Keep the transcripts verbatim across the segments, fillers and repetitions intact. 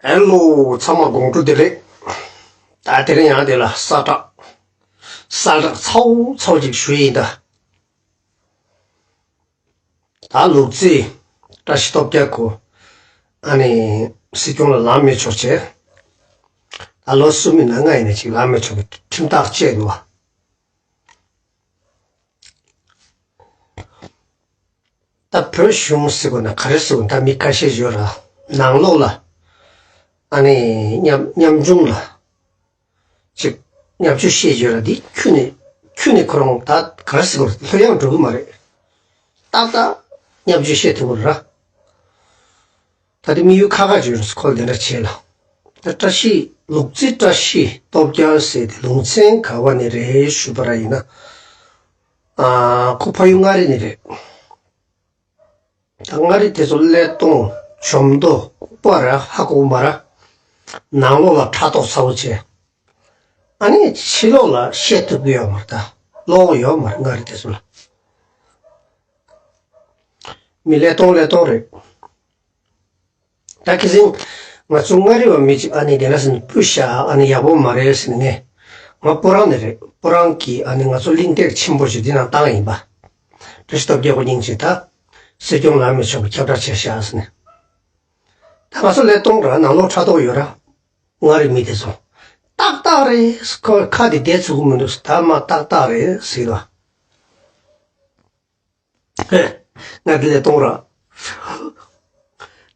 ཧེ་ལོ། ཚང་མ་དགོང་དྲོ་བདེ་ལེགས། ད་དེ་རིང་ཡང་དེ་ལ་གསལ་བསྒྲགས། གསལ་བསྒྲགས་ཚ་བོ་ཚ་བོ་ཅིག་ཞུ་ཡིན་ད། ད་ལུག་རྫི་བཀྲ་ཤིས་སྟོབས་རྒྱལ་ཁོ། ཨ་ནི་སྲིད་སྐྱོང་ལ་ལངས་མི་ཆོག་བྱས། ད་ལོ་གསུམ་མིན་ན་ལྔ་ཡིན་ན་ཅིག་ལངས་མི་ཆོག་གི་ཁྲིམས་ཐག་བཅད་འདུག་བ། ད་བོད་གཞུང་ཟེར་དགོས་ན་ག་རེ་ཟེར་དགོས་ན། ད་མི་ཁ་ཤས་ཡོད་ར། ནང་ལོགས་ལ་ཨ་ནི་ཉམ་ཉམ་ཆུང་ལ་ཅིག་བརྙས་བཅོས་བཤད་ཡོད་ར། འདི་ཁྱོན་ནས་ཁྱོན་ནས་ཁོ་རང་ད་ག་རེ་ཟེར་དགོས་ར། ལྷོད་ཡངས་འགྲོ་གི་མ་རེད། ཏག་ཏག་བརྙས་བཅོས་བཤད་ཐུབ་ཀྱི་རེད་ར། ད་དེ་དམིགས་ཡུལ་ཁག་ཁག་ཅིག་ཡོད་རེད། ཁོ་ལ་དེ་འདྲ་བྱས་ལ། ད་བཀྲ་ཤིས་ལུག་རྫི་བཀྲ་ཤིས་སྟོབས་རྒྱལ་ཟེར་དེ་ལུང་ཚན་ག་བ་ནས་རེད་ཞུས་པ་ར་ཡིན་ན། ཨ། ཁོ་ཕ་ཡུལ་མངའ་རིས་ནས་རེད། ད་མངའ་རིས་དེ་ཚོ་ཀླད་སྟོང་ཇོ་མདོ་ལྐུག་པ་ར་ཧ་གོ་མ་ར། ནང་ལོགས་ལ་ཕྲག་དོག་ཚ་བོ་བྱས། ཨ་ནི་ཕྱི་ལོགས་ལ་བཤད་ཐུབ་ཀྱི་ཡོད་མ་རེད། ད་བློ་ཡོད་མ་རེད་མངའ་རིས་དེ་ཚོ་ལ། མི་ཀླད་སྟོང་ཀླད་སྟོང་རེད། ད་ཁ་སང་ང་ཚོ་མངའ་རིས་པ་མི་གཅིག་ཨ་ནི་དེ་འདྲ་ཟེར་ནས་སྤུ་བཤད། ཨ་ནི་ཡག་པོ་མ་རེད་ཟེར་ནས་ངས། ང་སྤུ་རང་ནས་རེད། སྤུ་རང་གིས་ཨ་ནི་ང་ཚོ་གླེང་སྟེགས་ཆེན་པོ་ཞིག་འདི་ནང་བཏང་ཡིན་པ། བཀྲ་ཤིས་སྟོབས་རྒྱལ་ཁོ་སྙིང་རྗེ། ད་སྲིད་སྐྱོང་ལངས་མི་ཆོག་པ་ཁྱབ་བསྒྲགས་བྱས་ཤག་ཟེར་ནས། ད་ང་ཚོ་ཀླད་སྟོང་ར། ནང་ལོགས་ཕྲག་དོག་ཡོད་ར། མངའ་རིས་མི་དེ་ཚོ། ཏག་ཏག་རེད། ཁོ་ཁ་དེ་བདེ་ཚུགས་ཀྱི་མི་འདུག། ད་མ་ཏག་ཏག་རེད་ཟེར་ལ། ང་དེ་ལས་གཏོང་ར།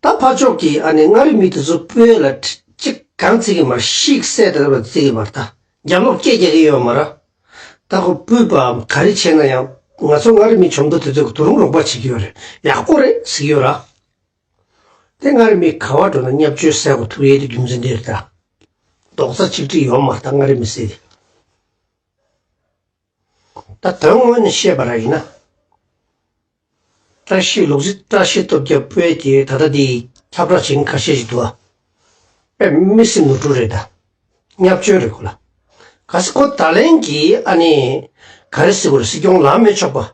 ད་ཕར་ཕྱོགས་ཀྱི་ཨ་ནི་མངའ་རིས་མི་དེ་ཚོ་སྤུན་ལ་གཅིག་གང་བརྩི་གི་མ་རེད། ཤིག་སད་དེ་བརྩི་གི་མ་རེད། ད་རྒྱབ་ལོག་སྐད་རྒྱག་གི་ཡོད་མ་རེད། ད་ཁོ་སྤུན་པའམ་ག་རེ་བྱས་ན་ཡང་ང་ཚོ་མངའ་རིས་མི་ཇོ་མདོ་དེ་ཚོས་དོ་རུང་རོགས་པ་བྱེད་ཀྱི་ཡོད་རེད། ཡག་པོ་རེད་ཟེར་གྱི་ཡོད་ར། དེ་མངའ་རིས་མི་ག་བ་འགྲོ་ན་བརྙས་བཅོས་སེལ་དགོས་ཐུག་ཡས་དེ་རྒྱུ་མཚན་དེ་རེད་ད། རྡོག་རྩ་གཅིག་སྒྲིལ་ཡོད་མ་རེད་ད་མངའ་རིས་མི་སེར་དེ། ད་དོན་དངོས་ནས་བཤད་པ་ར་ཡིན་ན། བཀྲ་ཤིས་ལུག་རྫི་བཀྲ་ཤིས་སྟོབས་རྒྱལ་སྤུན་དེ་ད་ལྟ་དེ་ཁྱབ་བསྒྲགས་བྱེད་མཁན་ཁ་ཤས་ཤིག་འདུག་ཨ། དཔེ་མི་སྲིད་ནོར་འཁྲུལ་རེད་ད། བརྙས་བཅོས་རེད་ཁོ་ལ། གལ་སྲིད་ཁོ་ད་ལན་གྱིས་ཨ་ནི་ག་རེ་ཟེར་དགོས་རེད། སྲིད་སྐྱོང་ལངས་མི་ཆོག་པ།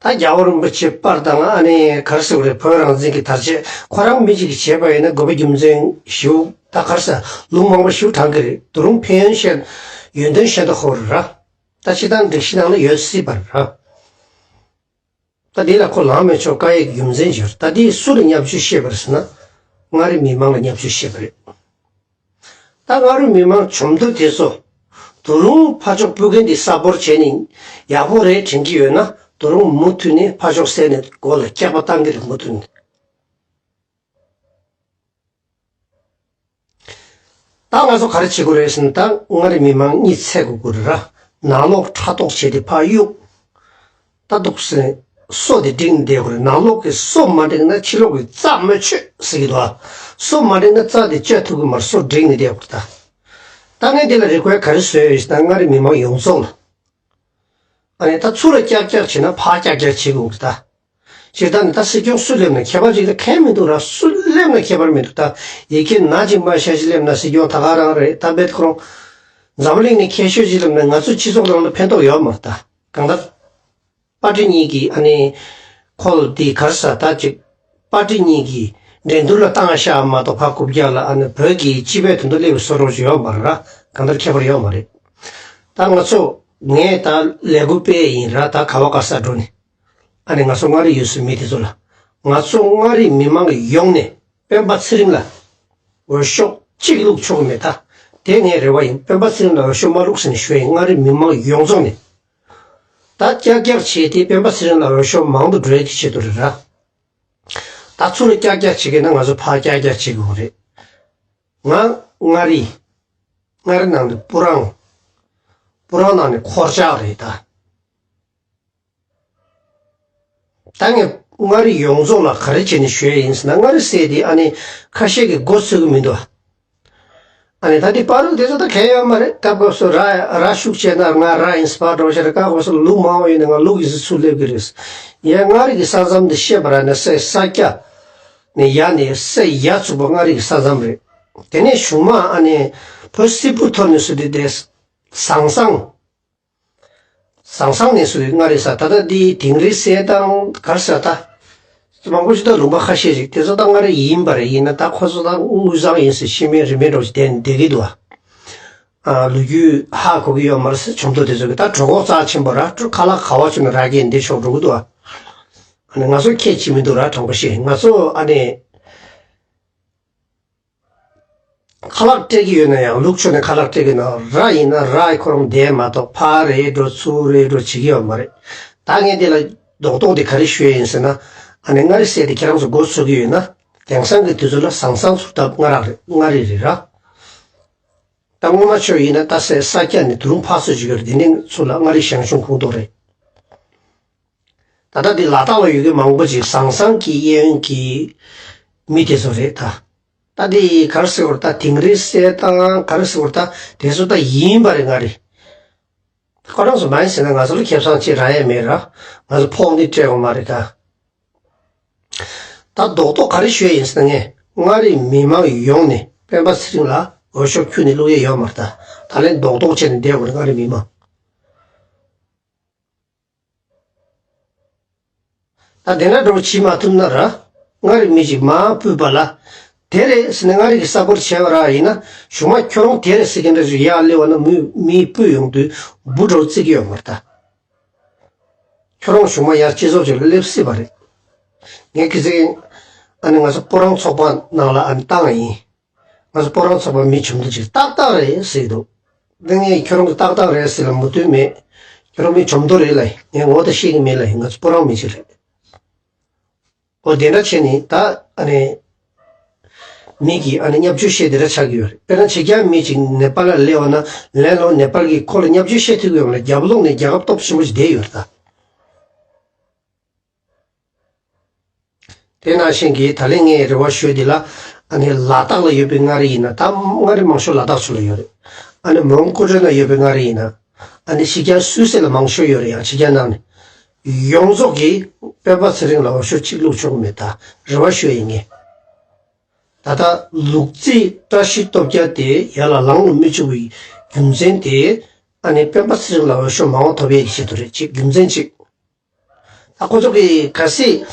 ད་རྒྱལ་བ་རིན་པོ་ཆེ་པར་དང་ཨ་ནི་ག་རེ་ཟེར་དགོས་རེད། བོད་རང་བཙན་གྱི་དར་ཆས་ཁོ་རང་མི་གཅིག་གིས་བྱས་པ་ཡིན་ན་དགོས་པ་རྒྱུ་མཚན་ཞིག་ད་ག་རེ་ཟེར་ལུང་མང་པོ་ཞིག་དྲངས་ཀྱི་རེད། དོ་རུང་ཕན་ཡོན་ཤེས་ཡོན་ཏན་ཤེས་ད་ཧོར་ར། ད་སྤྱིར་བཏང་སྒྲིག་གཞི་ནང་ལ་ཡོད་སྲིད་པ་ར། ད་འདི་ལ་ཁོ་ལངས་མི་ཆོག་བཀག་ཡས་ཀྱི་རྒྱུ་མཚན་ཅིག་ཡོད་རེད། ད་འདི་སུ་ལ་བརྙས་བཅོས་བཤད་པ་རེད་ཟེར་ན། མངའ་རིས་མི་མང་ལ་བརྙས་བཅོས་བཤད་པ་རེད། ད་མངའ་རིས་མི་མང་ཇོ་མདོ་དེ་ཚོ་དོ་རུང་ཕར་ཕྱོགས་སྤུ་རྒན་དེ་གསལ་པོར་བྱས་ནས་ཡག་པོ་རེད་དྲན་གྱི་ཡོད་ན་དོ་རུང་མུ་མཐུད་ནས་ཕར་ཕྱོགས་བསད་ནས་མགོ་ལ་སྐྱག་པ་བཏང་གི་རེད་མུ་མཐུད་ནས། ད་ང་ཚོ་ག་རེ་བྱེད་དགོས་རེད་ཟེར་ན། ད་མངའ་རིས་མི་མང་གཉིད་སད་དགོས་ཀྱི་རེད་ར། ནང་ལོགས་ཕྲག་དོག་བྱས་ཏེ་ཕར་གཡུག་ད་འདུག་སེ་སོ་དེ་བསྒྲིགས་ནས་བསྡད་དགོས་རེད། ནང་ལོགས་ཀྱི་སོ་མ་བསྒྲིགས་ན་ཕྱི་ལོགས་ཀྱི་རྩྭ་མོ་ཆོད་ཟེར་གྱི་འདུག་ཨ། སོ་མ་བསྒྲིགས་ན་རྩྭ་དེ་གཅོད་ཐུབ་ཀྱི་མ་རེད། སོ་བསྒྲིགས་ནས་བསྡད་དགོས་རེད་ད། ད་ངས་འདི་ལ་རེ་ཁོའི་ག་རེ་བཟོས་ཡོད་ཟེར་ན། མངའ་རིས་མི་མང་ཡོངས་རྫོགས་ལ། ཨ་ནི་ད་ཚུར་ལ་ཀྱག་ཀྱག་བྱེད་ན་ཕར་ཀྱག་ཀྱག་བྱེད་དགོས་རེད་ད། སྤྱིར་བཏང་ནི་ད་སྲིད་སྐྱོང་སུ་སླེབས་ན་ཁྱད་པར་ཅིག་ད་གང་ཡང་མི་འདུག་ར། སུ་སླེབས་ན་ཁྱད་པར་མི་འདུག། ད་ཡི་གེ་ན་གཅིག་མ་ཤ་ཞིག་སླེབས་ན་སྲིད་སྐྱོང་ད་ག་རང་རེད། ད་དཔེ་ཁོ་རང་འཛམ་གླིང་ནས་མཁས་ཤོས་ཅིག་སླེབས་ན་ང་ཚོ་སྤྱི་ཚོགས་ནང་ལ་ཕན་ཐོགས་ཡོད་མ་རེད་ད། གང་ལྟར་པར་ཊི་གཉིས་ཀྱི་ཨ་ནི་ཁོ་ལ་དེ་ག་རེ་ཟ་ད་ཅིག་པར་ཊི་གཉིས་ཀྱི་འགྲན་བསྡུར་ལ་བཏང་ཤག་མ་གཏོགས་ཕར་རྐུབ་བཀྱག་ལ་ཨ་ནི་བོད་ཀྱི་སྤྱི་པའི་དོན་དུ་སླེབས་པའི་བཟོ་འདྲ་ཅིག་ཡོད་མ་རེད་ར། གང་ལྟར་ཁྱད་པར་ཡོད་མ་རེད། ད་ང་ཚོ་ངས་ད་ལས་འགུལ་སྤེལ་ཡིན་ར། ད་ག་བ་ག་ས་འགྲོ་ནས་ཨ་ནི་ང་ཚོ་མངའ་རིས་ཡུལ་སྲོལ་མི་དེ་ཚོ་ལ། ང་ཚོ་མངའ་རིས་མི་མང་ཡོངས་ནས་སྤེན་པ་ཚེ་རིང་ལ་འོས་ཤོག་གཅིག་བླུགས་ཆོག་གི་མེད་ད། དེ་ངའི་རེ་བ་ཡིན། སྤེན་པ་ཚེ་རིང་ལ་འོས་ཤོག་མ་བླུགས་ཟེར་ནས་ཞུ་ཡིན། མངའ་རིས་མི་མང་ཡོངས་རྫོགས་ནས། ད་ཀྱག་ཀྱག་བྱས་ཏེ་སྤེན་པ་ཚེ་རིང་ལ་འོས་ཤོག་མང་དུ་འགྲོ་ཡས་ཀྱི་ཆེད་དུ་རེད་ར། ད་ཚུར་ཀྱག་ཀྱག་བྱེད་མཁན་ན་ང་ཚོ་ཕར་ཀྱག་ཀྱག་བྱེད་དགོས་རེད། ང་མངའ་རིས། མངའ་རིས་ནང་ནས་སྤུ་རང་། སྤུ་རང་ནང་ནས་འཁོར་ཆགས་རེད་ད། ད་ངས་མངའ་རིས་ཡོངས་རྫོགས་ལ་ག་རེ་བྱས་ནས་ཞུ་ཡས་ཡིན་ཟེར་ན། མངའ་རིས་ཟེར་དེ་ཨ་ནི་ཁ་ཤས་ཀྱིས་མགོ་ཚོད་ཀྱི་མི་འདུག་ཨ། ཨ་ནི་ད་དེ་བར་དུ་དེ་ཚོ་ད་གལ་ཡོད་མ་རེད། སྐབས་སྐབས་སུ་ར་ར་ཤུགས་ཆེ་ན་ང་ར་ཡིན་ཟེར་བ་འདྲ་བོ་ཞིག་རེད། སྐབས་སྐབས་སུ་ལུག་མང་བོ་ཡོད་ན་ང་ལུག་ཡིན་ཟེར་ཚུར་སླེབས་ཀྱི་རེད། ཡང་མངའ་རིས་ཀྱི་ས་མཚམས་འདི་བཤད་པ་ར་ནས་སའི་ས་སྐྱ་ནས་ཡར་ནས་སའི་ཡ་ཚུགས་པ་མངའ་རིས་ཀྱི་ས་མཚམས་རེད། དེ་ནས་གཞུག་མ་ཨ་ནི་བོད་སིལ་བུ་ཐོར་ནས་སུ་དེ་དེ་ཟང་ཟང་ཟང་ཟང་ནས་སུ་མངའ་རིས་ས་ད་ལྟ་འདི་དིང་རི་ཟེར་དང་གར་ས་ད། མང་པོ་ཞིག་ད་ལུང་པ་ཁ་ཤས་ཤིག་དེ་ཚོ་ད་མངའ་རིས་ཡིན་པ་རེད། ཡིན་ན་ད་ཁོ་ཚོ་ད་དངུལ་བཟང་ཡིན་ཟེར་ཤི་མེད་རི་མེད་འདྲ་བོ་ཞིག་བསྡད་བསྡད་ཀྱི་འདུག་ཨ། ལོ་རྒྱུས་ཧ་གོ་གི་ཡོད་མ་རེད་ཟེར། ཆོམ་ཐོ་དེ་ཚོ་གི་ད་གྲོད་ཁོག་རྩ་ཆེན་པོ་ར། ཁ་ལག་ག་བ་བྱུང་ན་རག་གི་འདི་ཕྱོགས་འགྲོ་གི་འདུག་ཨ། ཨ་ནི་ང་ཚོ་ཁྱད་ཅི་མི་འདུག་ར། དྲང་པོ་བཤད་ང་ཚོ་ཨ་ནི། ཁ་ལག་སྤྲད་ཀྱི་ཡོད་ན་ཡང་ལུག་ཕྱུགས་ནས་ཁ་ལག་སྤྲད་ཀྱི་ན་ར་ཡིན་ན་ར་ཡི་ཁོ་རང་བསྡད་མ་གཏོགས་ཕར་རེད་འགྲོ་ཚུར་རེད་འགྲོ་བྱེད་ཀྱི་ཡོད་མ་རེད། ད་ངས་འདི་ལ་རྡོག་རྡོག་འདི་ག་རེ་ཞུ་ཡ་ཡིན་ཟེར་ན། ཨ་ནི་མངའ་རིས་ཟེར་དེ་ཁྱེད་རང་ཚོ་མགོ་ཚོད་ཀྱི་ཡོད་ན། དེང་སང་གི་དུས་ཚོད་ལ་ཟང་ཟང་ཚུར་བཏབ་མངའ་རག་རེད། མངའ་རིས་རེད་ར། ད་སྔོན་མ་ཆོས་ཡིན་ན་ད་སའི་ས་སྐྱ་ནས་དུ་རུང་ཕར་ཚུར་བྱེད་ཀྱི་ཡོད་རེད། དེ་ནས་ཚུར་ལ་མངའ་རིས་ཞང་ཞུང་ཁོངས་གཏོགས་རེད། ད་ལྟ་འདི་ལ་དྭགས་ལ་ཡོད་མཁན་མང་པོ་ཅིག་ཟང་ཟང་གི་གཡས་གཡོན་གྱི་མི་དེ་ཚོ་རེད་ད། ད་འདི་ག་རེ་ཟེར་དགོས་རེད། ད་དིང་རི་ཟེར་དང་ག་རེ་ཟེར་དགོས་རེད། ད་དེ་ཚོ་ད་ཡིན་པ་རེད། མངའ་རིས། ཁོ་རང་ཚོ་མ་ཡིན་ཟེར་ན་ང་ཚོ་ལ་ཁེ་བཟང་ཅིག་རག་ཡས་མེད་ར། ང་ཚོ་ཕོགས་ནི་སྤྲད་དགོས་མ་རེད་ད། ད་རྡོག་རྡོག་ག་རེ་ཞུ་ཡས་ཡིན་ཟེར་ན། ངས་མངའ་རིས་མི་མང་ཡོངས་ནས་སྤེན་པ་ཚེ་རིང་ལ་འོས་ཤོག་ཁྱོན་ནས་བླུག་ཡས་ཡོད་མ་རེད་ད། ད་ལན་རྡོག་རྡོག་བྱས་ནས་བསྡད་དགོས་རེད། མངའ་རིས་མི་མང་། ད་དེ་འདྲ་འདྲ་བོ་བྱེད་མ་ཐུབ་ན་ར། མངའ་རིས་མི་ཞིག་མར་ཕུད་པ་ལ། དེ་རེད་ཟེར་ནས་མངའ་རིས་ཀྱི་ས་སྐོར་བྱས་པ་ར་ཡིན་ན། གཞུག་མ་ཁྱོད་རང་དེ་རེད་ཟེར་མཁན་འདྲ་ཞིག་ཡར་སླེབས་པ་ན་མི་མི་སྤུ་ཡོང་དུས་འབུ་འདྲ་བོ་བརྩི་གི་ཡོད་མ་རེད་ད། ཁྱོད་རང་གཞུག་མ་ཡར་སྤྱི་ཚོགས་ཅིག་ལ་སླེབས་སྲིད་པ་རེད། ངས་ཁྱེད་ཚོའི་ཨ་ནི་ང་ཚོ་སྤོ་རང་ཚོགས་པ་ནང་ལ་ཨ་ནི་བཏང་ཡིན། ང་ཚོ་སྤོ་རང་ཚོགས་པ་མི་ཆོམ་དུ་ཅིག་ཏག་ཏག་རེད་ཟེར་འདུག་འདི་ངས་ཁྱོད་རང་གི་ཏག་ཏག་རེད་ཟེར་ལ་མོས་མཐུན་མེད། ཁྱོད་རང་མི་ཆོམ་དུ་རེད་ལ། ངས་ངོ་ད་ཤེས་ཀྱི་མེད་ལ། ང་ཚོ་སྤོ་རང་མི་ཅིག་རེད། འོ་དེ་འདྲ་བྱས་ནས་ད་ཨ་ནི། མི་གིས་ཨ་ནི་བརྙས་བཅོས་བཤད་དེ་འདྲ་ཆགས་ཀྱི་ཡོད་རེད། དཔེར་ན་ཕྱི་རྒྱལ་མི་གཅིག་ནེ་པཱལ་ལ་སླེབས་པ་ན་ལན་ལོག་ནེ་པཱལ་གྱིས་ཁོ་ལ་བརྙས་བཅོས་བཤད་ཐུབ་ཀྱི་ཡོད་མ་རེད། རྒྱབ་ལོགས་ནས་རྒྱལ་ཁབ་སྟོབས་ཆེན་པོ་ཞིག་བསྡད་ཡོད་རེད་ད། དེ་ནང་བཞིན་གྱི་ད་ལན་ངས་རེ་བ་ཞུ་འདི་ལ། ཨ་ནི་ལ་དྭགས་ལ་ཡོད་པའི་མངའ་རིས་ཡིན་ན། ད་མངའ་རིས་མང་ཤོས་ལ་དྭགས་ཕྱོགས་ལ་ཡོད་རེད། ཨ་ནི་མོན་གྷོ་ཁྲོད་ན་ཡོད་པའི་མངའ་རིས་ཡིན་ན། ཨ་ནི་ཕྱི་རྒྱལ་སུད་སི་ལ་མང་ཤོས་ཡོད་རེད། ཡང་ཕྱི་རྒྱལ་ནང་ནས་ཡོངས་རྫོགས་ཀྱིས་སྤེན་པ་ཚེ་རིང་ལ་འོས་ཤོག་གཅིག་བླུགས་ཆོག་གི་མེད་ད། རེ་བ་ཞུ་ཡིན་ངས། ད་ལྟ་ལུག་རྫི་བཀྲ་ཤིས་སྟོབས་རྒྱལ་དེ་ཡར་ལ་ལངས་ལ་མི་བཅུག་པའི་རྒྱུ་མཚན་དེ། ཨ་ནི་སྤེན་པ་ཚེ་རིང་ལ་འོས་ཤོག་མང་བ་ཐོབ་ཡས་ཀྱི་ཆེད་དུ་རེད། གཅིག་རྒྱུ་མཚན་གཅིག་ད་ཁོ་ཚོ་གིས་གལ་སྲིད།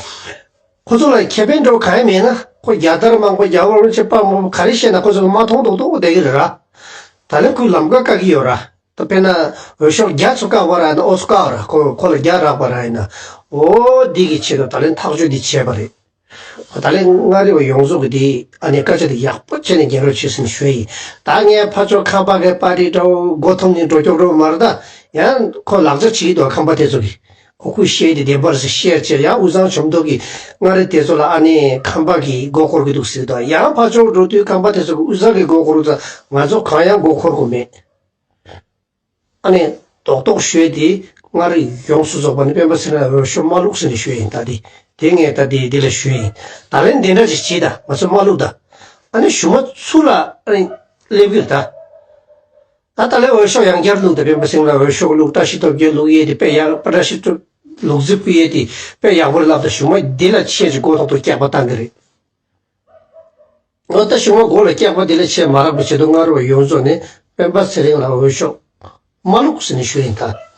ཁོ་ཚོ་ལ་ཁེ་ཕན་འདྲ་བོ་གང་ཡང་མེད་ན། ཁོ་རྒྱལ་དར་མང་པོ་རྒྱལ་བ་རིན་པོ་ཆེ་དཔའ་མང་པོ་ག་རེ་བཤད་ན་ཁོ་ཚོ་གིས་མ་མཐོང་མདོག་མདོག་བསྡད་ཀྱི་རེད་ར། ད་ལན་ཁོས་ལམ་ཀ་བཀག་གི་ཡོད་ར། ད་དཔེར་ན་འོས་ཤོག་བརྒྱ་ཚོ་བཀག་པ་ར་ཡིན་ན། འོ་ཚོ་བཀག་ར། ཁོ་ཁོ་ལ་བརྒྱ་རག་པ་ར་ཡིན་ན། འོ་འདི་གི་ཆེད་དུ་ད་ལན་ཐག་གཅོད་འདི་བྱས་པ་རེད། ད་ལན་མངའ་རིས་པ་ཡོངས་རྫོགས་ཀྱིས་འདི་ཨ་ནི་སྐད་ཆ་འདི་ཡག་པོ་བྱས་ནས་རྒྱན་རོགས་བྱེད་ཟིན་ཞུ་ཡིན། ད་ངས་ཕར་ཕྱོགས་ཁམས་པ་གི་པར་ཊི་འདྲ་བོ་མགོ་འཐོམ་ནས་འགྲོ་སྐྱོག་འགྲོ་མ་རེད་ད། ཡང་ཁོ་ལག་ཆ་བྱེད་ཀྱི་འདུག་ཁམས་པ་དེ་ཚོ་གིས། ཨོ་ཁུ་བཤད་དེ་བདེན་པར་ཟེར་བཤད་བྱས། ཡང་དབུས་གཙང་ཆོམ་ཐོག་གིས་མངའ་རིས་དེ་ཚོ་ལ་ཨ་ནི་ཁམས་པ་གིས་མགོ་འཁོར་གྱི་འདུག་ཟེར་དང་། ཡང་ཕར་ཕྱོགས་འགྲོ་དུས་ཁམས་པ་དེ་ཚོ་གིས་དབུས་གཙང་གིས་མགོ་འཁོར་ཙང་ང་ཚོ་གང་ཡང་མགོ་འཁོར་དགོས་མེད། ཨ་ནི་རྡོག་རྡོག་ཞུས་ཏེ་མངའ་རིས་ཡོངས་སུ་རྫོགས་པ་ནི་སྤེན་པ་ཚེ་རིང་ལ་འོས་ཤོག་མ་བླུགས་ཟེར་ནས་ཞུས་ཡིན། ད་དེ་དེ་ངས་ད་དེ་དེ་ལ་ཞུས་ཡིན། ད་ལན་དེ་འདྲ་ཞིག་བྱེད་ད། ང་ཚོ་མ་བླུགས་ད། ཨ་ནི་གཞུག་མ་ཚུར་ལ་ཨ་ནི་སླེབས་ཀྱི་རེད་ད། ད་ད་ལན་འོས་ཤོག་ཡང་བསྐྱར་བླུགས་ད། སྤེན་པ་ཚེ་རིང་ལ་འོས་ཤོག་བླུགས། བཀྲ་ཤིས་སྟོབས་རྒྱལ་བླུགས་ཡས་དེ་དཔེ་ཡག་བཀྲ་ཤིས་སྟོབས་ལུག་རྫི་ཕུད་ཡས་དེ་དཔེ་ཡག་པོ་རེད་ལབ་ད། གཞུག་མ་འདི་ལ་ཆེད་ཅིག་མགོ་ཐོག་ཏུ་སྐྱག་པ་བཏང་གི་རེད། འོ་ད་གཞུག་མ་མགོ་ལ་སྐྱག་པ་འདི་ལ་ཆེད་མ་རག་པའི་ཆེད་དུ་མངའ་རིས་པ་ཡོངས་རྫོགས་ནས་སྤེན་པ་ཚེ་རིང་ལ་འོས་ཤོག་མ་བླུགས་ཟེར་ནས་ཞུས་ཡིན་ད།